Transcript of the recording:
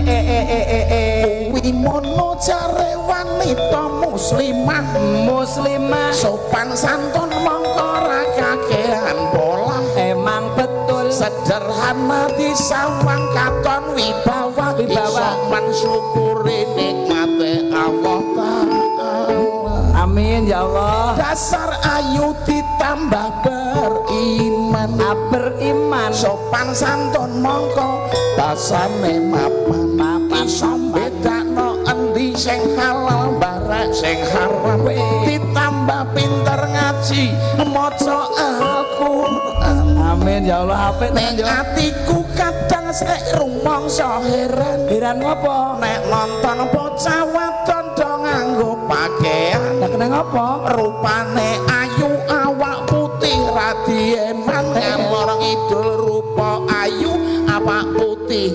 Kuwi mono jare wanita muslimah, muslimah sopan santun mongko ra kakehan pola. Emang betul. Sederhana disawang katon wibawa, Wibawa. Iso mensyukuri nikmate Allah Ta'ala. Amin ya Allah. Dasar ayu ditambah beriman, Beriman, sopan santun mongko basane mapan, Mapan, iso bedakno endi sing halal barek sing haram, Weh. Ditambah pinter ngaji maca Al-Qur'an. Amin ya Allah. Apik tenan Ning yo. atiku kadang sek rumangsa heran, Heran ngopo? Nek nonton bocah wadon do nganggo pakaian. Lah kena ngopo? Rupane ayu awak putih radieman, ngalor ngidul rupa ayu awak putih